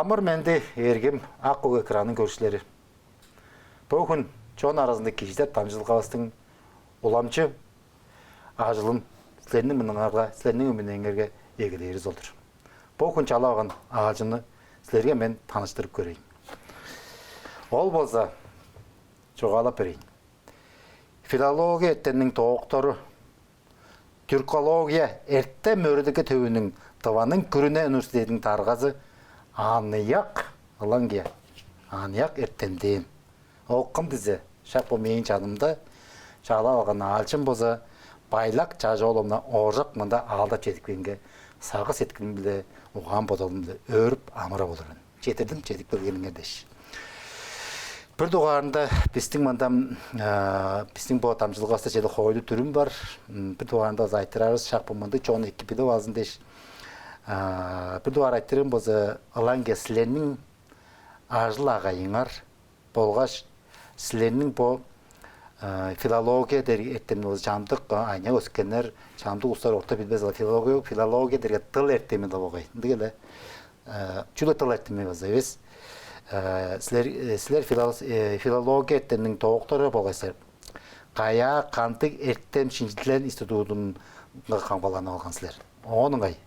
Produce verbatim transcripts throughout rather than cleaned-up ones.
Амыр-менди, эргим ак-көк экранның көрүкчүлери. Бо хүн «Чон аразында кижи» деп дамчыдылгавыстың уламчы ажылын силерниң мурнуңарга, силерниң өмүнеңерге эгелээривис ол-дур. Бо хүн чалап алган аалчымны силерге мен таныштырып көрейн. Ол болза, чугаалап берейн. Филология эртемниң доктору, тюркология эртем-өөредилге төвүнүң, Тываның күрүне университединиң даргазы, аныяк, ылаңгыя, аныяк эртемден. Ол кым дизе, шак бо мээң чанымда чалап алган аалчым болза, Байлак Чаш-ооловна Ооржак мында аалдап чедип келгенге, сагыш-сеткилим-биле, угаан-бодалым-биле өөрүп, амырап олур мен. Четтирдим чедип келгениңер дээш. Бир дугаарында бистиң мында, а, бистиң бо дамчыдылгавыста чеди хоойлу-дүрүм бар. М, бир дугаарында база айтырарывыс, шак бо мындыг чон эки билип алзын дээш. А, бир дугаар айтырыым болза, ылаңгыя, силерниң ажыл-агыйыңар болгаш силерниң бо, а, филология дээр эртемни болза, чамдык, а, аныяк өскеннер, чамдык улустар орта билбес, а филология, филология дээрге дыл эртеми-даа болгай. Ындыг эле. Э, чүгле дыл эртеми база эвес. Э, силер, э, силер фило-, э, филология эртемниң доктору болгай силер. Каяа, кандыг эртем-шинчилел институдунга камгаланып алган силер? Оон ыңай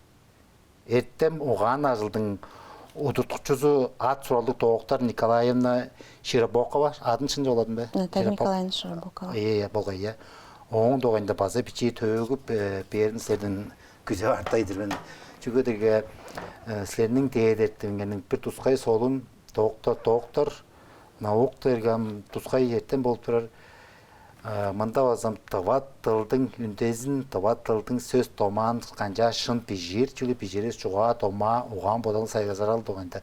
эртем-угаан ажылдың удуртукчузу, ат-суралдыг доктор Николаевна Широбокова, адын шын чугааладым бе? Наталья Широбок-, Николаевна Широбокова. Ийе, ийе, болгай, ийе. Ооң дугайында база бичии төөгүп, э, бээрин силерден күзеп артайдыр мен. Чүге дээрге, э, силерниң дээди эртемиңерниң бир тускай солун, доктор, доктор наук дээрге ам тускай эртем болуп турар. Э, мында болза тыва дылдың үндезин, тыва дылдың сөс-домаан канчаар шын бижиир, чүгле бижиир эвес, чугаа-домаа, угаан-бодалын сайгарар дугайында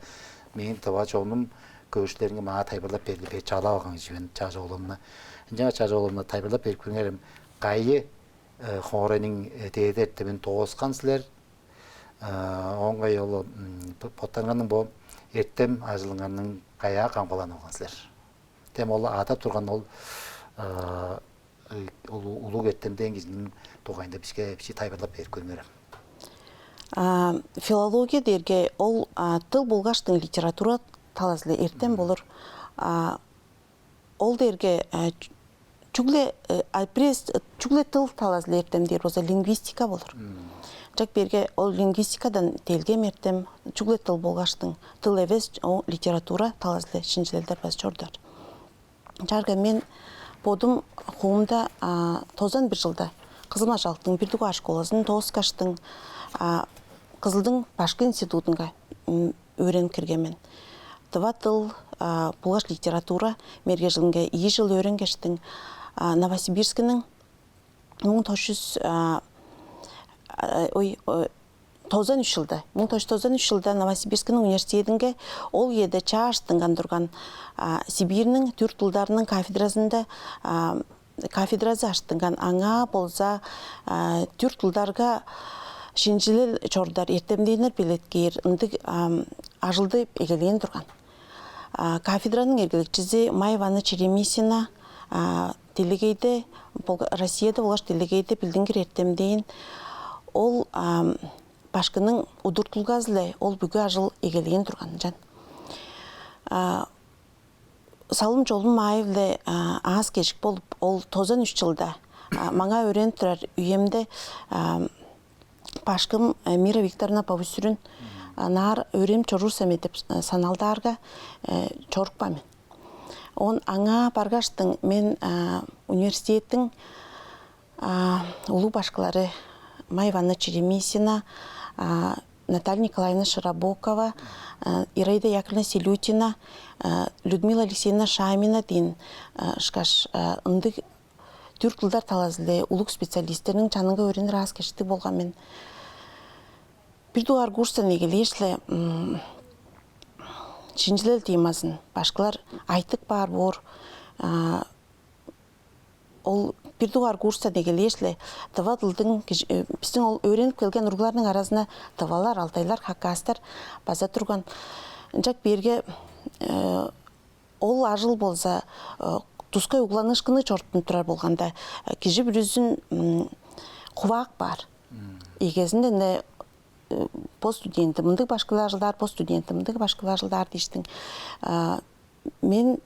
мээң тыва чонум, көрүкчүлеримге маңаа тайылбырлап берди, бе, чалап алган кижи мен, Чаш-ооловна. Ынчангаш, Чаш-ооловна, тайылбырлап берип көрүңерем, кайы, э, хоорайның, э, дээди эртемин дооскан силер? Э, оон ыңай ол, м, бо-, боттарыңарның бо эртем ажылыңарның каяа камгаланып алган силер? Дем ол адап турган ол, э, ол улуг эртемден кижиниң дугайында биске бичии тайылбырлап берип көрүңерем. А, филология дээрге ол, а, дыл болгаштың литература талазы-биле эртем болур. А, ол дээрге, а, чү-, чүгле, э, а, бирээс, э, чүгле дыл талазы-биле эртем дээр болза, лингвистика болур. Чак берге ол лингвистикадан делгем эртем, чүгле дыл болгаштың, дыл эвес, ол литература талазы-биле шинчилелдер база чоруур. Чаарга мен бодум хуумда, а, тозан бир чылда Кызыл-Мажалыктың бир дугаар школазын дооскаштың, а, Кызылдың башкы институдунга, м, өөренип кирген мен. Тыва дыл, а, болгаш литература мергежилинге ийи чыл өөренгештиң, а, Новосибирскиниң муң тос чүс, а, а, ой, о, тозан үш чылда, муң тос чүс тозан үш чылда Новосибирскиниң университединге ол үеде чааштынган турган, а, Сибирьниң түрк дылдарының кафедразында, а, кафедразы ажыттынган, аңаа болза, а, түрк дылдарга шинчилел чорудар, эртемденнер белеткээр ындыг, ам, ажылды эгелээн турган. А, кафедраның эргелекчизи Майя Ивановна Черемисина, а, делегейде, Болга-, Россияда болгаш делегейде билдингир эртемден. Ол, ам, башкының удуртулгазы-биле ол бүгү ажыл эгелээн турган ынчан. А, салым-чолум аайы-биле, а, аас-кежик болуп, ол тозан үш чылда, а, маңаа өөренип турар үемде, а, башкым, э, Мира Викторовна Бавусюрюн, а, ынаар өөренип чоруур сен бе деп, э, саналдаарга, э, чорупкан мен. Оон аңаа баргаштың мен, а, университеттиң, а, улуг башкылары Майя Ивановна Черемисина, а, Наталья Николаевна Широбокова, а, Ираида Яковлевна Селютина, а, Людмила Алексеевна Шамина дээн, а, ышкаш, а, ындыг түрк дылдар талазы-биле улуг специалисттерниң чанынга өөренир аас-кежиктиг болган мен. Бир дугаар курстан эгелээш-ле, м, шинчилел темазын башкылар айтып каар боор. А, ол бир дугаар курстан эгелээш-ле тыва дылдың киж-, э, бистиң ол өөренип келген уругларның аразында тывалар, алтайлар, хакастар база турган. Ынчап бээрге, э, ол ажыл болза, э, тускай угланыышкынны чоруттунуп турар болганда, э, кижи бүрүзүн, м, хуваап каар. Эгезинде-не, э, Бо студентим мындыг башкыла ажылдаар, бо студентим мындыг башкыла ажылдаар дээштиң. А, мен,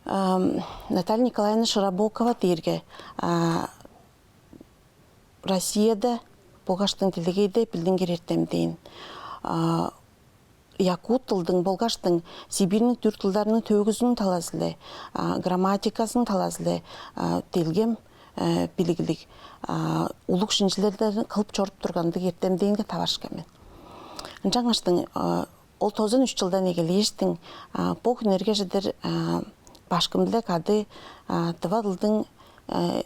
ам, Наталья Николаевна Широбокова дээрге, а, Россияда болгаштың делегейде билдингир эртемден. А, якут дылдың болгаштың Сибирьниң түрк дылдарының төөгүзүнүң талазы-биле, а, грамматиказының талазы-биле, а, делгем, э, билиглиг, а, улуг шинчилелдерни кылып чоруп тургандыг эртемденге таварышкан мен. Ынчангаштың, а, ол тозан үш чылдан эгелээштиң, а, бо хүннерге чедир, а, башкым-биле кады, а, тыва дылдың, э,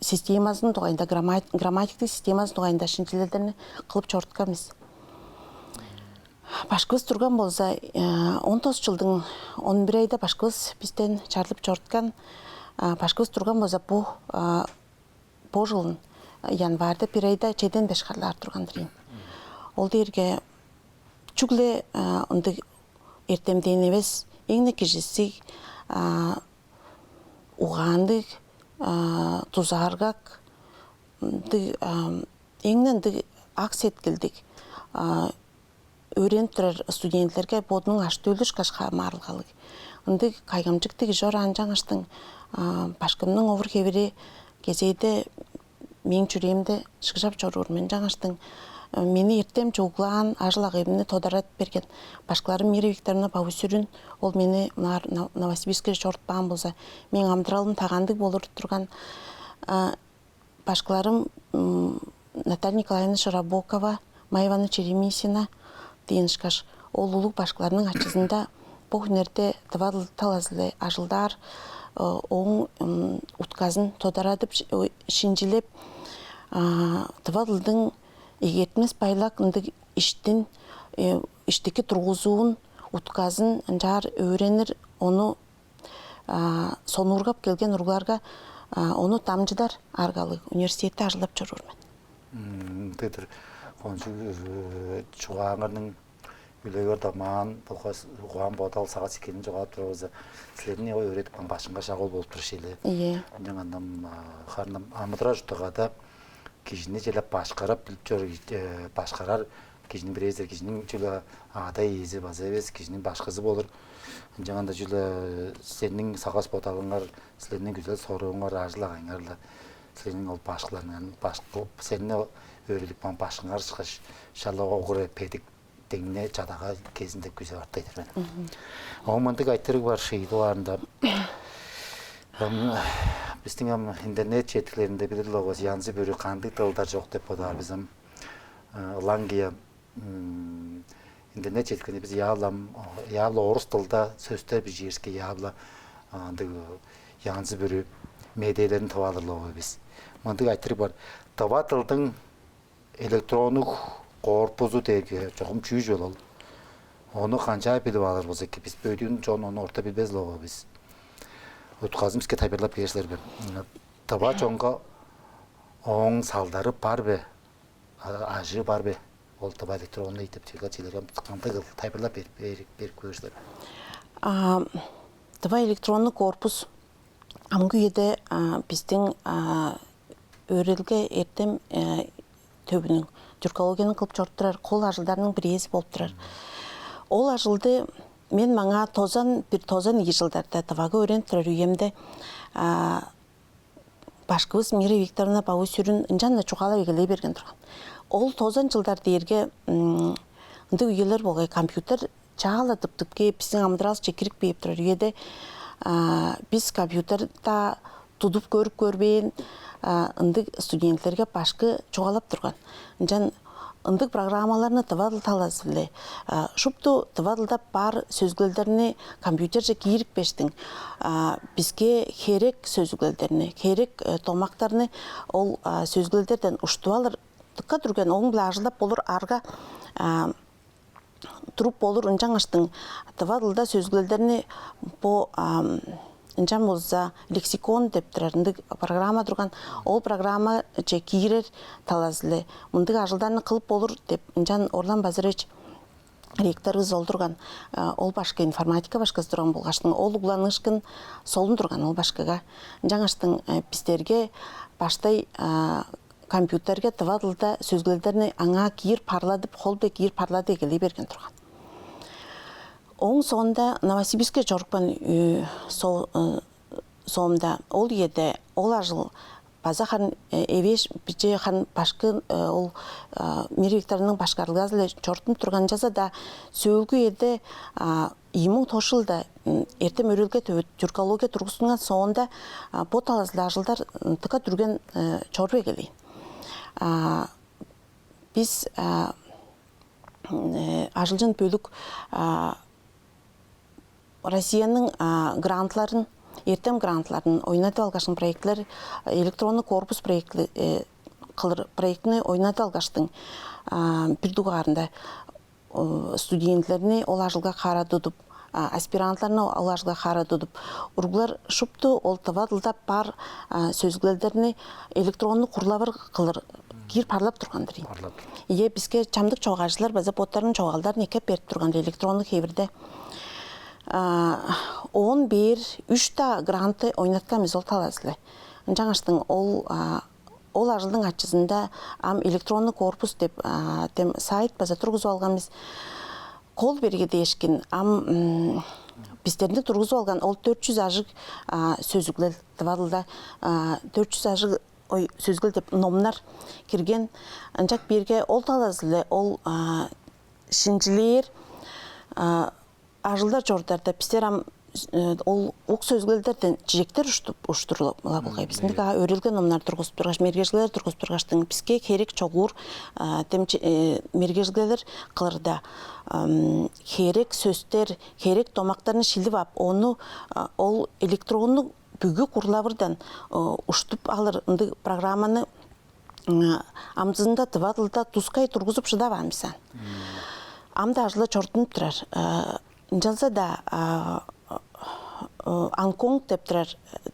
системазының дугайында, граммат-, грамматиктик системазының дугайында шинчилелдерни кылып чоруткан бис. Башкывыс турган болза, э, он тос чылдың он бир айда башкывыс бистен чарлып чоруткан. А, башкывыс турган болза, бу, а, бо чылын, а, январьда бир айда чеден беш харлаар турган-дыр ийин. Ол дээрге чүгле, а, ындыг эртемден эвес, эң-не кижизиг, а, угаанныг, а, дузааргак, ындыг, а, эң-не ындыг ак сеткилдиг, а, өөренип турар студентилерге бодунуң ажы-төлү ышкаш хамаарылгалыг. Ындыг кайгамчыктыг кижи чораан. Ынчангаштың, а, башкымның овур-хевири кезээде мээң чүрээмде шыгжап чоруур мен. Ынчангаштың, э, мени эртем чугулаан, ажыл-агыйымны тодарадып берген башкыларым Мира Викторовна Бавуу-Сүрүн, ол мени мынаар Нов-, Новосибирскиже чорудупкан болза, мээң амыдыралым таганныг болур турган. А, башкыларым, м, Наталья Николаевна Широбокова, Майя Ивановна Черемисина дээн ышкаш, ол улуг башкыларның ачызында бо хүннерде тыва дыл талазы-биле ажылдаар, э, ооң, м, утказын тодарадып, ши-, ой, шинчилеп, а, тыва дылдың эгертинмес байлак ындыг иштин, э, иштики тургузуун, утказын ынчаар өөренир, ону, а, сонуургап келген уругларга, а, ону дамчыдар аргалыг университетте ажылдап чоруур мен. М, дедир, кончуг, э, чугааңарның үлегер домаан болгаш угаан-бодал, сагыш-сиккелин чугаалап турарыңарга, силерниң ой өөредип каан башкыңар шак ол болуп турар шиле. Ийе. Ынчан ам, а, харын ам амыдырал-чуртталгада кижини черле башкарып билип чор, э, башкарар кижиниң бирээзи, кижиниң чүгле ада-иези база эвес, кижиниң башкызы болур. Ынчанганда чүгле силерниң сагыш-бодалыңар, силерниң күзел-сорууңар, ажыл-агыйыңар-ла силерниң ол башкыларыңар, башкы, силерни өөредип каан башкыңар ышкаш, шала огур бедик деңне чадага кезин деп күзеп артайдыр мен. Мгм. Оон мындыг айтырыг бар, шиидип аарында. Ам, бистиң ам интернет четкилеринде билир-ле болгай, янзы-бүрү кандыг дылдар чок деп бодаар бис ам. Э, ылаңгыя, м, интернет четкилеринде бис яавлам, яавла орус дылда сөстер бижиириске, яавла, а, ындыг янзы-бүрү медиалерни тып алыр-ла болгай бис. Мындыг айтырыг бар. Тыва дылдың электроннуг корпузу дээрге чогум чүү чүвел ол? Ону канчаар билип алыр болза эки? Бис бөдүүн чон ону орта билбес-ле болгай бис. Утказын биске тайылбырлап бээр силер бе? Тыва чонга ооң салдары бар бе? А-, ажыы бар бе? Ол тыва электронный деп чыгар чилерге кандыг кылып тайылбырлап берип, берип, берип көрүңер силер бе? А, тыва электроннуг корпус амгы үеде, а, бистиң, а, өөредилге эртем, э, төвүнүң, тюркологияның кылып чоруп турар кол ажылдарының бирээзи болуп турар. Ол ажылды мен маңаа тозан бир, тозан ийи чылдарда Тывага өөренип турар үемде, а, башкывыс Мира Викторовна Бавуу-Сүрүн ынчан-на чугаалап эгелей берген турган. Ол тозан чылдар дээрге, м, ындыг үелер болгай, компьютер чаа-ла тып-тып кээп, бистиң амыдыралывысче кирип кээп турар үеде, а, бис компьютерде тудуп көрүп көрбээн, а, ындыг студентилерге башкы чугаалап турган. Ынчан ындыг программаларны тыва дыл талазы-биле, а, шупту тыва дылда бар сөзүглелдерни компьютерже киирипкештиң, а, биске херек сөзүглелдерни, херек, э, домактарны ол, а, сөзүглелдерден уштуп алыр, дыка дүрген ооң-биле ажылдап болур арга, а, туруп болур. Ынчангаштың тыва дылда сөзүглелдерни бо, ам, ынчан болза лексикон деп турар ындыг программа турган. Ол программаже киирер талазы-биле мындыг ажылдарны кылып болур деп, ынчан Орлан Базырович ректорувус ол турган, а, ол башкы информатика башкызы турган болгаштың, ол угланыышкын солун турган ол башкыга. Ынчангаштың, э, бистерге баштай, а, компьютерге тыва дылда сөзүглелдерни аңаа киир парладып, хол-биле киир парладып эгелей берген турган. Ооң соонда Новосибирскиге чорупкан, э, со-, э, соомда, ол үеде ол ажыл база харын, э, эвээш, биче харын башкы, э, ол, э, Мира Викторовнаның башкарылгазы-биле чорудунуп турган. Ынчалза-даа сөөлгү үеде, а, ийи муң тос чылда, м, эртем-өөредилге төвү тюркология тургустунган соонда, а, бо талазы-биле ажылдар, м, дыка дүрген, э, чоруп эгелээн. А, бис, а, м, э, ажылчын бөлүк, а, Россияның, а, грантларын, эртем грантларын ойнадып алгаштың, проектилер, электронный корпус проекти, э, кылыр проектини ойнадып алгаштың, а, бир дугаарында, о, студентилерни ол ажылга хаара тудуп, а, аспиранттарны ол ажылга хаара тудуп, уруглар шупту ол тыва дылда бар, а, сөзүглелдерни электроннуг курлавыр кылыр киир парлап турган-дыр ийин. Парлап. Ийе, биске чамдык чогаалчылар база боттарының чогаалдарын эккеп берип турган-дыр электроннуг хевирде. А, оон бээр үш-даа грантты ойнаткан бис ол талазы-биле. Ынчангаштың ол, а, ол ажылдың ачызында ам электронный корпус деп, а, тем сайт база тургузуп алган бис. Кол берге дээшкин ам, м, бистерниң тургузуп алган ол дөрт чүс ажыг, а, сөзүглел, тыва дылда, а, дөрт чүс ажыг, ой, сөзүглел деп номнар кирген. Ынчап бээрге ол талазы-биле ол, а, шинчилээр, а, ажылдар чорударда бистер ам, э, ол ук сөзүглелдерден чижектер уштуп, уштурула болгай бис. Ындыг, а, өөредилге номнар тургузуп тургаш, мергежилгелер тургузуп тургаштың, биске херек чогуур, а, тем чи-, э, мергежилгелер кылырда, ам, херек сөстер, херек домактарны шилип ап, ону, а, ол электроннуг бүгү курлавырдан, о, уштуп алыр ындыг программаны, м, амдыызында тыва дылда тускай тургузуп шыдаваан бис аан. Ам-даа ажылы чорудунуп турар. Э, ынчалза-даа, а, э, Ангконг деп турар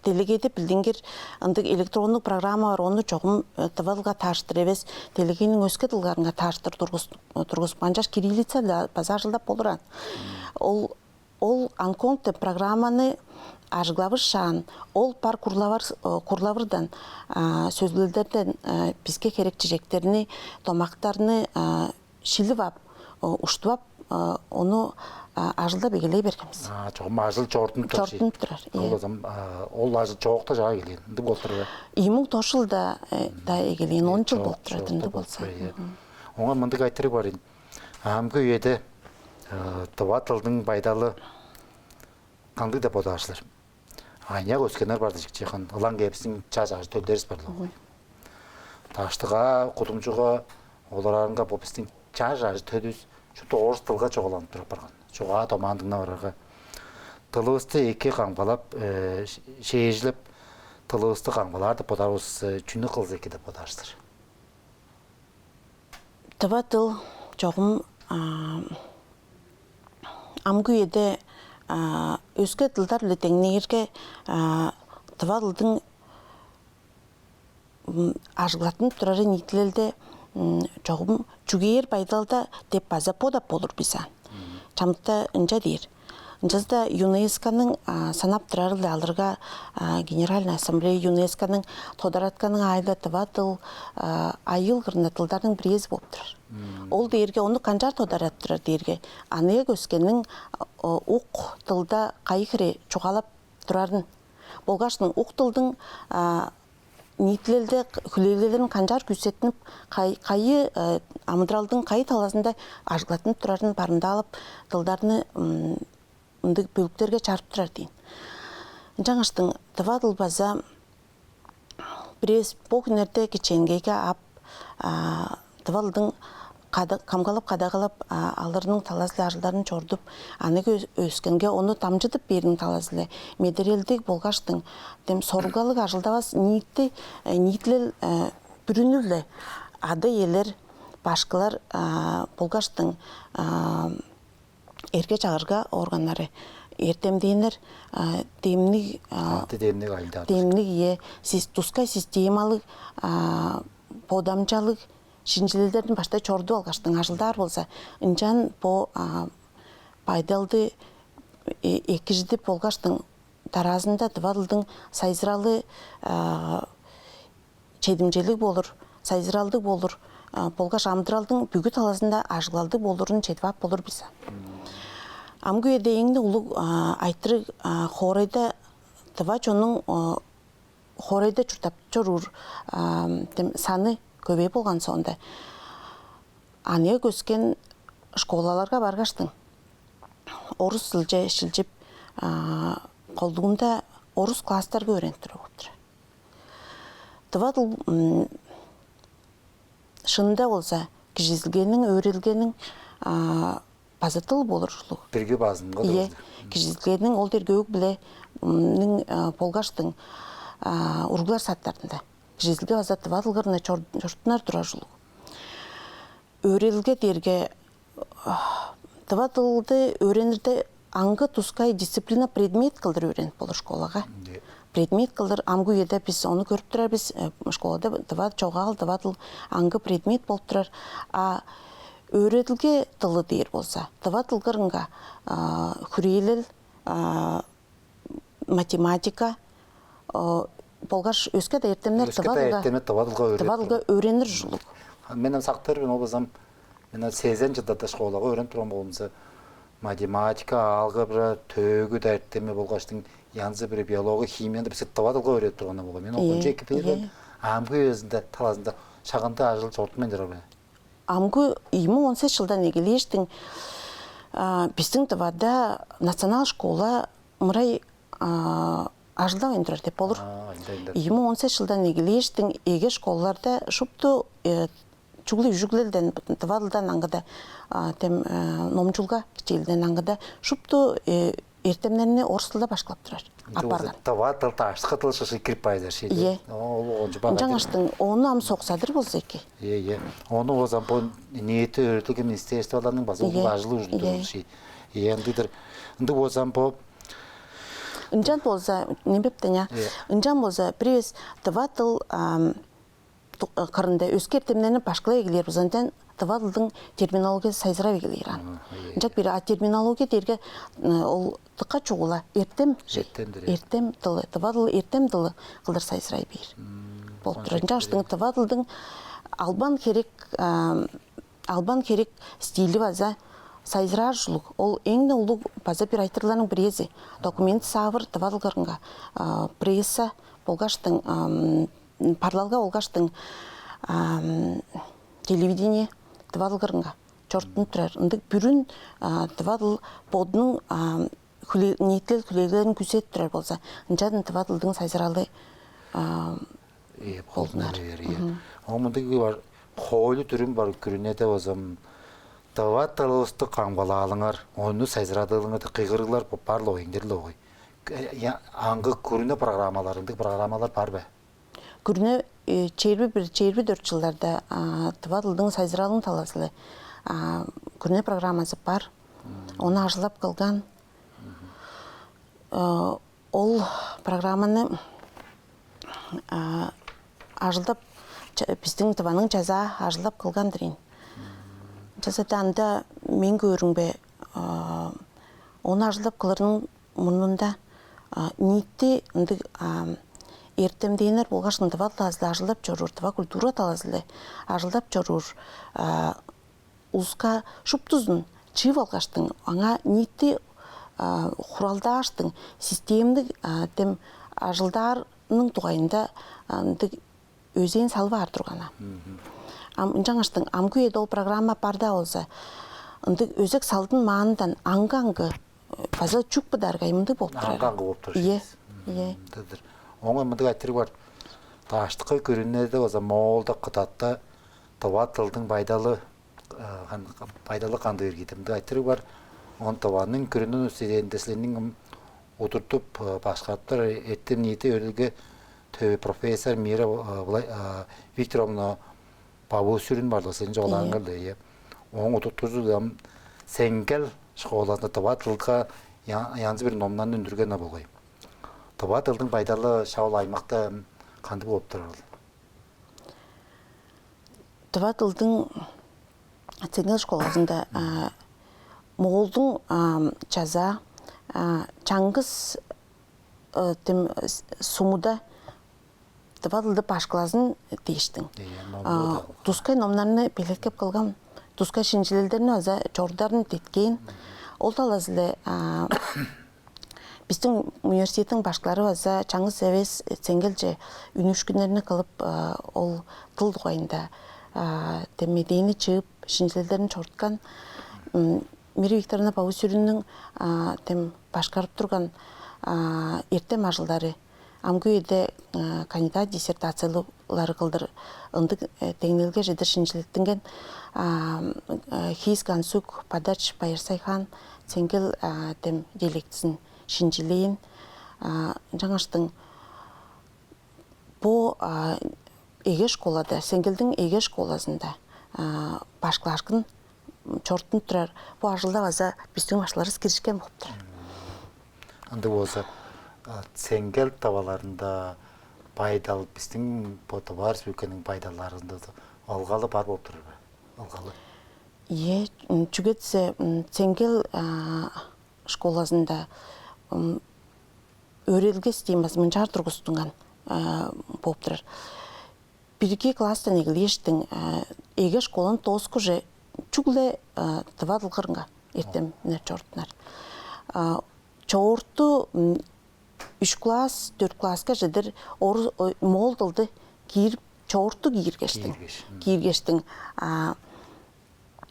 делегейде билдингир ындыг электроннуг программа бар, ону чогум, э, тыва дылга таарыштыр эвес, делегейниң өске дылдарынга таарыштыр тургус-, тургузуп, ынчаш кириллица-биле база ажылдап болур аан. Ол, ол Ангконг деп программаны ажыглавышаан, ол бар курлавыр-, э, курлавырдан, а, сөзүглелдерден, э, биске херек чижектерни, домактарны, а, шилип ап, о, уштуп ап, а, ону, а, ажылдап эгелей берген бис. А, чогум ажыл чорудунуп турар. Чорудунуп турар, ийе. Ол азам, а, ол ажыл чоокта чаа эгелээн. Ындыг болуп турар бе? Ийи муң тос чылда, э, да эгелээн, он чыл болуп турар, ындыг болза. Мгм. Оңа мындыг айтырыг бар ийин. Амгы үеде, э, тыва дылдың байдалы кандыг деп бодаар силер? Аныяк өскеннер бар дижик чыйган, ылаң кээп бистиң чаш ажы-төлдеривис бар-ла болгай. Даштыгаа, Кудумчуга, олараарынга бо бистиң чаш ажы-төлүвүс шупту орус дылга чугааланып туруп барган. Чугаа-домаан дыңнап орарга, дылывысты эки камгалап, э, ш-, шээжилеп, дылывысты камгалаар деп бодаарывыс, э, чүнү кылза эки деп бодаар силер? Тыва дыл чогум, а, амгы үеде, а, өске дылдар-биле деңнээрге, а, тыва дылдың, м, ажыглаттынып турары ниитилелде, м, чогум чүгээр байдалда деп база бодап болур бис аан. Чамдыкта ынча дээр. Ынчалза-даа ЮНЕСКО-ның, а, санап турары-биле алырга, а, Генеральная Ассамблея ЮНЕСКО-ның тодаратканының аайы-биле тыва дыл, а, айыыл кырында дылдарның бирээзи болуп турар. Ол дээрге ону канчаар тодарадып турар дээрге, аныяк өскенниң, а, ук дылда кайы хире чугаалап турарын, болгаштың ук дылдың, а, ниитилелде хүлээлгелерин канчаар күүсеттинип, кай-, кайы, э, амыдыралдың кайы талазында ажыглаттынып турарын барымдаалап, дылдарны, м, мындыг бөлүктерге чарып турар дийин. Ынчангаштың тыва дыл база бирээс бо хүннерде кичээнгейге ап, а, тыва дылдың када-, камгалап, кадагалап, а, алырының талазы-биле ажылдарын чорудуп, аныяк өс-, өскенге ону дамчыдып бээриниң талазы-биле медерелдиг болгаштың, дем сорулгалыг ажылдавас ниити, э, ниитилел, э, бүрүнү-биле ада-иелер, башкылар, а, болгаштың, а, эрге-чагырга органнары, эртемденнер, а, демниг, а, катты демниг ажылдаар. Демниг, ийе, сис-, тускай системалыг, а, бодамчалыг шинчилелдерин баштай чорудуп алгаштың ажылдаар болза, ынчан бо, а, байдалды, э, экижидип болгаштың дараазында тыва дылдың сайзыралы, а, чедимчелиг болур, сайзыралдыг болур, болгаш амыдыралдың бүгү талазында ажыглалдыг болурун чедип ап болур бис. Амгы үеде эң-не улуг айтырыг хоорайда тыва чоннуң хоорайда чурттап чоруур саны көвей болган соонда, аныяк өскен школаларга баргаштың, орус дылче шилчип, колдуунда орус класстарга өөренип турар болуп турар. Тыва дыл шынында болза кижизидилгениң, өөредилгениң база дыл болур ужурлуг. Бирги базынга. Ийе, кижизидилгениң ол дергег-биле болгаштың уруглар садтарында кижизидилге база тыва дылга чорудунар турар ужурлуг. Өөредилге дээрге тыва дылды өөренирде аңгы тускай дисциплина, предмет кылдыр өөренип болур школага. Предмет кылдыр. Амгы үеде бис ону көрүп турар бис, школада тыва чогаал, тыва дыл аңгы предмет болуп турар. А өөредилге дылы дээр болза, тыва дылга ырынга хүрээлел, математика болгаш өске-даа эртемнер тыва дылга, эртемнер тыва дылга өөренир ужурлуг. Мен ам сактыр мен, ол болзам мен сезен чылдарда школага өөренип турган болумза, математика, алгебра, төөгү-даа эртеми болгаштың янзы-бир биология, химияны биске тыва дылга өөредип турган болгай. Мен ол кончу эки билген. Амгы үезинде талазында шагында ажыл чорутмайн турар бе? Амгы ийи муң он сес чылдан эгелээштиң бистиң Тывада национал школа мырай ажылдавайн турар деп болур. Ийи муң он сес чылдан эгелээштиң эге школаларда шупту чүгле үжүглелден, тыва дылдан аңгыда, тем номчулга кичээлден аңгыда шупту эртемнерни орус дылда башкылап турар. Апарган. Тыва дыл, даштыкы дыл шышы кирип баайдар ши. Ийе. Ол ончу багай. Ынчангаштың ону ам соксадыр болза эки. Ийе, ийе. Ону болзам бо ниити өөредилге министерстволарның база улуг ажылы ужундур ши. Ийе, ындыдыр. Ындыг болзам бо. Ынчан болза немептен я. Ынчан болза бир эвес тыва дыл кырында өске эртемнерни башкылай эгелээр болза, ынчан тыва дылдың терминология сайзырап эгелээр ан. Ынчак бир, а терминология дээрге ол дыка чугула эртем, эртем дылы, тыва дыл эртем дылы кылдыр сайзырай бээр болуп турар. Ынчангаштың тыва дылдың албан херек албан херек стили база сайзыраар ужурлуг. Ол эң-не улуг база бир айтырыгларның бирээзи. Документ саавыр тыва дылга ырынга, пресса болгаштың, парлалга болгаштың, телевидение тыва дылга ырынга чорудунуп турар. Ындыг бүрүн тыва дыл бодунуң хүлээ-, ниитилел хүлээлгелерин күзедип турар болза, ынчан тыва дылдың сайзыралы болдунар. Болдунар. Оон мындыг бар, хоойлу-дүрүм бар күрүнеде болзам, тыва дылывысты камгалаалыңар, ону сайзырадылыңар деп кыйгырыглар бар-ла, эңдерли огай. Аңгы күрүне программалар, ындыг программалар бар бе? Күрүне чээрби бир, чээрби дөрт чылдарда тыва дылдың сайзыралының талазы-ла күрүне программазы бар. Ону ажылдап кылган. Ол программаны ажылдап, бистиң Тываның Чазаа ажылдап кылган-дыр ийин. Чазаада анда мен көөрүмге, ону ажылдап кылырының мурнунда ниити ындыг эртемденнер болгаш тыва талазы-биле ажылдап чоруур, тыва культура талазы-биле ажылдап чоруур улуска шуптузун чыып алгаштың, аңаа ниити хуралдааштың, системдиг тем ажылдаарының дугайында ындыг өзээн салып аар турган ам. Ынчангаштың амгы үеде ол программа бар-даа болза, ындыг өзек салдын маанындан аңгы-аңгы база чүк быдаарга ындыг болуп турар. Аңгы-аңгы болуп турар. Ийе, ийе. Ындыг-дыр. Оон мындыг айтырыг бар. Даштыкы күрүнеде база Моолда, Кыдатта тыва дылдың байдалы байдалы кандыг ирги деп мындыг айтырыг бар. Он Тываның күрүнүн устеденде силерниң удуртуп башкарыптар эртем ниити өөредилге төвү профессор Мира Викторовна Бавуу-Сүрүн барлыг силерниң чугаалааңар-ла, ийе. Ооң удуртукчузу ам Сеңгел школазында тыва дылга янзы-бир номнарны үндүрген болгай. Тыва дылдың байдалы шак ол аймакта кандыг болуп турар ол? Тыва дылдың Сеңгел школазында Моолдуң Чазаа чаңгыс тем сумуда тыва дылды башкылазын дээштиң. Ийе, номнуу А, да. Тускай номнарны белеткеп кылган, тускай шинчилелдерни база чорударын деткээн. Ол талазы-биле, а, бистиң университеттиң башкылары база чаңгыс эвес Ценгелже үнүүшкүннерни кылып, а, ол дыл дугайында, а, тем медээни чыып, шинчилелдерин чоруткан. М, Мира Викторовна Бавуу-Сюрюннүң, а, тем башкарып турган, а, эртем ажылдары амгы үеде, а, кандидат диссертациялары кылдыр ындыг, э, деңнелге чедир шинчилеттинген, а, э, Хиис Гансуг, Бадарч Байырсайхан, Ценгел, а, тем диалектизин шинчилээн. А, ынчангаштың бо, а, эге школада, Ценгелдиң эге школазында, а, башкылашкын чорудунуп турар. Бо ажылда база бистиң башкыларывыс киришкен болуп турар. Ындыг болза, а, Ценгел тываларында байдал бистиң бо Тыва Республиканың байдалдарында ылгалы бар болуп турар бе? Ылгалы. Ийе, м, чүге дизе, м, Ценгел, а, школазында, м, өөредилге системазы мынчаар тургустунган, а, болуп турар. Бирги класстан эгелээштиң, а, эге школаны дооскуже чүгле, а, тыва дыл кырынга эртемнер чорудунар. А, чоорту, м, үш класс, дөрт класска чедир орус, ой, моол дылды киирип, чоорту кииргештиң. Кииргеш, м. Кииргештиң. А,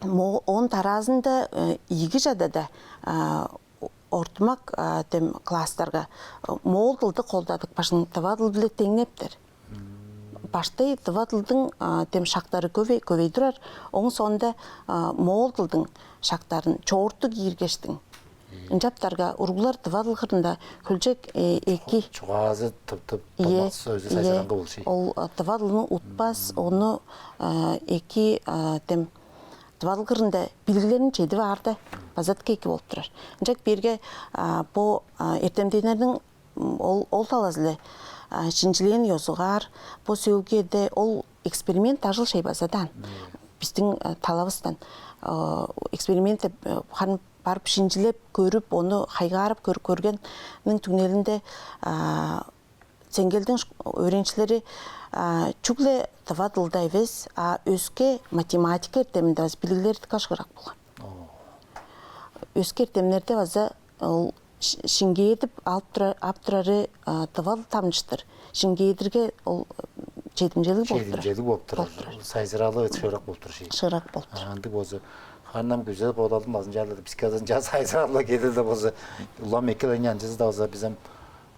мо-, оон дараазында, э, ийиги чадада, а, ортумак, а, тем класстарга, э, моол дылды колдадып, башкының тыва дыл-биле деңнептер. Баштай тыва дылдың, а, тем шактары көвей, көвей турар. Оң соонда, а, моол дылдың шактарын чоорту кииргештиң. Ынчаптарга уруглар тыва дыл кырында хөлчок, э, эки. Чугаазы тып-тып, ийе, болмаксыз өзү, ийе, сайзыраңгы болчу. Ол, а, тыва дылын утпас, ону, а, эки, а, тем тыва дыл кырында билиглерин чедип аарда база дыка эки болуп турар. Ынчак бирге, а, бо, а, эртемденнерниң, м, ол, ол талазы-биле, а, шинчилээн ёзугаар, бо сөөлгү үеде ол эксперимент ажыл шей базадан. Бистиң, а, талавыстан, а, эксперимент деп, а, харын барып шинчилеп көрүп, ону хайгаарып көр-, көргенниң түңнелинде, а, Ценгелдиң ш-, өөреникчилери, а, чүгле тыва дылда эвес, а өске математика эртеминде база билиглери дыка шыырак болган. Оо. Өске эртемнерде база ол ш-, шиңгээдип алып турар, ап турары, а, тыва дыл дамчыштыр. Шиңгээдирге ол чедимчелиг болуп турар. Чедимчелиг болуп турар. Болуп турар. Сайзыралы шыырак болуп турар шей. Шыырак болуп турар. А, ындыг болза, ханнам күзел бодалдым базын чарлады. Биске азын час сайзыралы келди болза, улам эки лайны анчызы да болза, бизем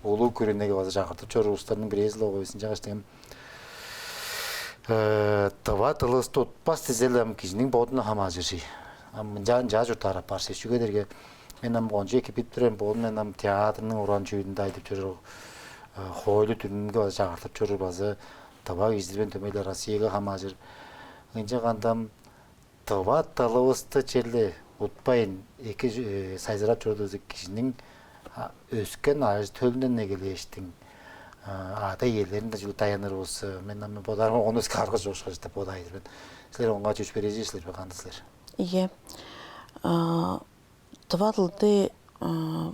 улуг күрүнеге база чагыртып чоруур улустарның бирээзи-ле ол. Ынчангаш дегем, э, тыва дылывысты утпас дизе-ле, ам кижиниң бодундан хамааржыр чүве. Ам мынчаан чаа чурттаар апаар чүве. Чүге дээрге мен ам кончуг эки билип тур мен, бодум мен ам театрның уран чүүлүнде ажылдап чоруур, э, хоойлу-дүрүмге база чагыртып чоруур, база тыва кижи-дир мен, дөмей-ле Россияга хамааржыр. Ынчанганда ам тыва дылывысты черле утпайн, эки, э, сайзырап чорудувус кижиниң, а, өскен ажы-төлүнден эгелээштиң, а, ада-иелеринден чүгле даяныр болза, мен ам бодаарымга, ону өске арга чок ышкажыл деп бодаар мен. Силер оңаа чөпшээрежир силер бе, кандыг силер? Ийе. А, тыва дылды, а,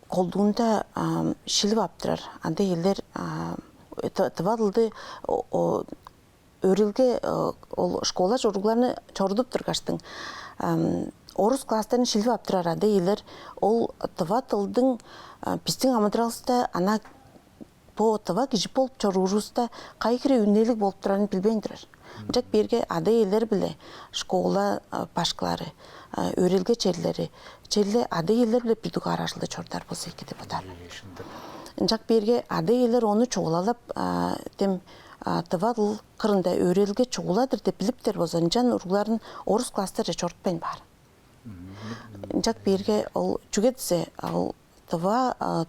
колдуунда, а, шилип ап турар ада-иелер, а, т-, тыва дылды, о, о, өөредилге, э, ол школа чоругларны чорудуп тургаштың, ам, орус класстарын шилип ап турар ада-иелер ол тыва дылдың, а, бистиң амыдыралывыста ана бо тыва кижи болуп чоруурувуста кайы хире үнелиг болуп турарын билбейн турар. Ынчак бээрге ада-иелер-биле школа, а, башкылары, а, өөредилге черлери, черле ада-иелер-биле бир дугаар ажылды чорудар болза эки деп бодаар. Ийе, шынында. Ынчак бээрге ада-иелер ону чугаалап, а, тем, а, тыва дыл кырында өөредилге чугула-дыр деп билиптер болза, ынчан уругларын орус класстарже чорутпайн баар. Ынчак бээрге ол чүге дизе, ол тыва, а,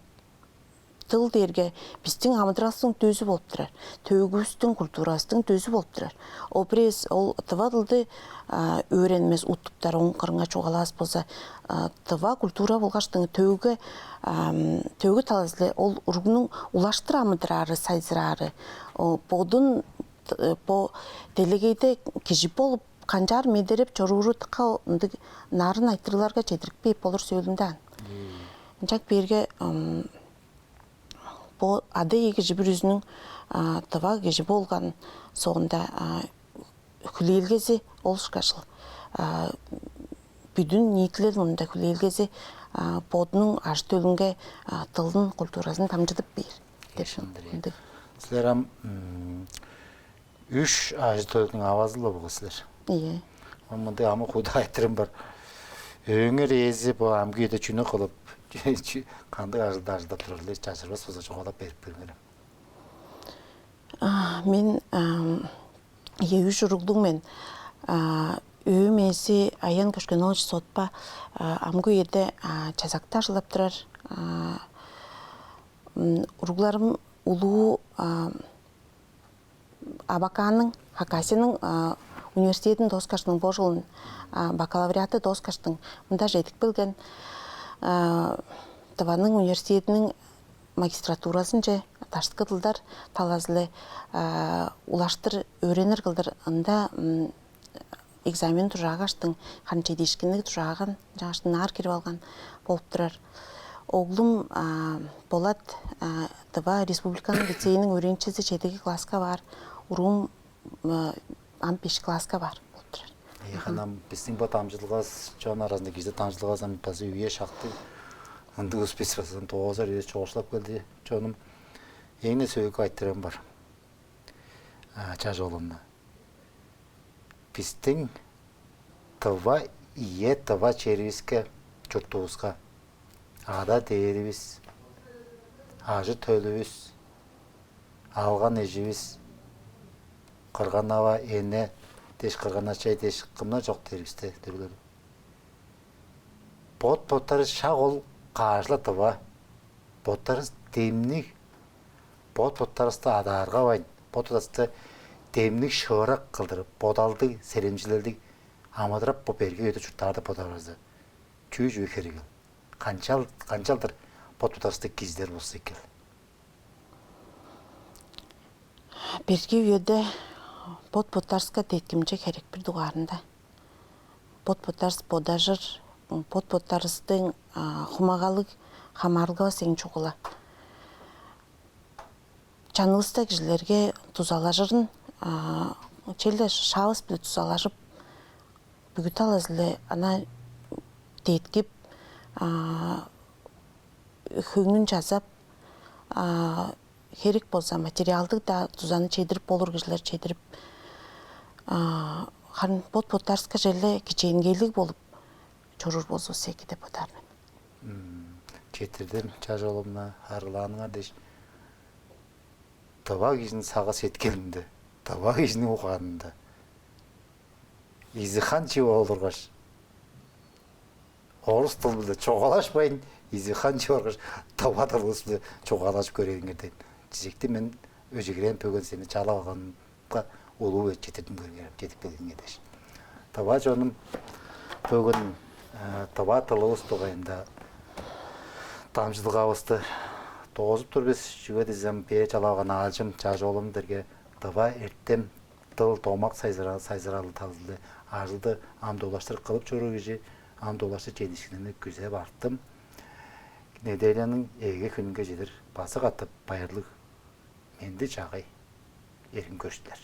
дыл дээрге бистиң амыдыралывыстың дөзү болуп турар. Төөгүвүстүң, культуравыстың дөзү болуп турар. Ол бирээс ол тыва дылды, а, өөренмес, уттуптар, оң кырынга чугаалавас болза, а, тыва культура болгаштың төөгү, ам, төөгү талазы-биле ол уругнуң улаштыр амыдыраары, сайзыраары, о, бодун, т-, бо делегейде кижи болуп, канчаар медереп чорууру дыка ындыг нарын айтырыгларга чедириппейн болур сөөлүнде аан. Ынчак бээрге, ам, Бо ада-ие кижи бүрүзүнүң тыва кижи болган соонда хүлээлгези ол ышкажыл, бүдүн ниитилел мурнунда хүлээлгези бодунуң ажы-төлүнге дылын, культуразын дамчыдып бээр деп. Ындыг. Силер ам үш ажы-төлдүң авазы-ла болгай силер. Ийе. Мындыг амы-хууда айтырыым бар. Өөңер ээзи бо амгы үеде чүнү кылып, кандыг ажылда ажылдап турар эле, чажырбас болза, чугаалап берип көрүңерем. Мен, ийе, үш уруглуг мен. Өөм ээзи Аян Көшкенович Сотпа амгы үеде Чазакта ажылдап турар. Уругларым улуу Абаканның, Хакасияның университедин дооскаштың, бо чылын бакалавриаты дооскаштың мында чедип келген. Тываның университединиң магистратуразынче даштыкы дылдар талазы-биле улаштыр өөренир кылдыр ында экзамен дужаагаштың, харын чедиишкинниг дужааган чааштың ынаар кирип алган болуп турар. Оглум Болат Тыва республиканың лицейиниң өөреникчизи, чедиги класска баар, уруум ам беш класска баар болуп турар. Э, ханам, бистиң бо дамчыдылгавыс, чон аразында кижи дамчыдылгавыс ам база үе шактыг, ындыг успес база доозар үе чоокшулап келди, чонум. Эң-не сөөлгү айтырыым бар. А, чаш оолумну. Бистиң тыва, ийе, тыва черивиске, чуртувуска ада-дээривис, ажы-төлүвүс, алган эживис, кырган-ава, эне дээш, кырган-ачай дээш, кымнар чок дээривисте, дүрүглер. Бот-боттарывыс шак ол каш-ла тыва. Боттарывыс демниг, бот-боттарывысты адааргавайн, бот-боттарывысты демниг, шыырак кылдыр, бодалдыг, серемчилелдиг амыдырап, бо берге үеде чурттаар деп бодаарывыста, чүү-чүү херегил? Канчал, канчалдыр бот-боттарывысты кижизидер болза эки-л? Берге үеде бот-боттарывыска деткимче херек бир дугаарында. Бот-боттарывыс бодажыр, бот-боттарывыстың хумагалыг хамаарылгавыс эң чугула. Чанывыста кижилерге дузалажырын, черле шаавыс-биле дузалажып, бүгү талазы-биле ана деткип, хөңнүн чазап, херек болза, материалдыг-даа дузаны чедирип болур кижилер чедирип, харын бот-боттарывыска черле кичээнгейлиг болуп чоруур болзувусса эки деп бодаар мен. Четтирдим, чаш оолумну, арыглааныңар дээш. Тыва кижиниң сагыш-сеткилинде, тыва кижиниң угаанында изиг-хан чип олургаш, орус дыл-биле чугаалашпайн, изиг-хан чип олургаш, тыва дылывыс-биле чугаалажып көрээлиңер дээн чижекти мен өжегирээн бөгүн сени чалап алганымга улуу четтирдим көрүңер, чедип келгениңер дээш. Тыва чонум, бөгүн тыва дылывыс дугайында дамчыдылгавысты доозуп тур бис. Чүге дизе, бээр чалап алган аалчым, чаш оолум дээрге тыва эртем, дыл, домак сайзыралы талазы-биле ажылды ам-даа улаштыр кылып чоруур кижи, ам-даа улаштыр чедиишкиннерни күзеп арттым. Неделяның эге хүнүнге чедир база катап байырлыг, менди-чаагай, эргим көрүкчүлер.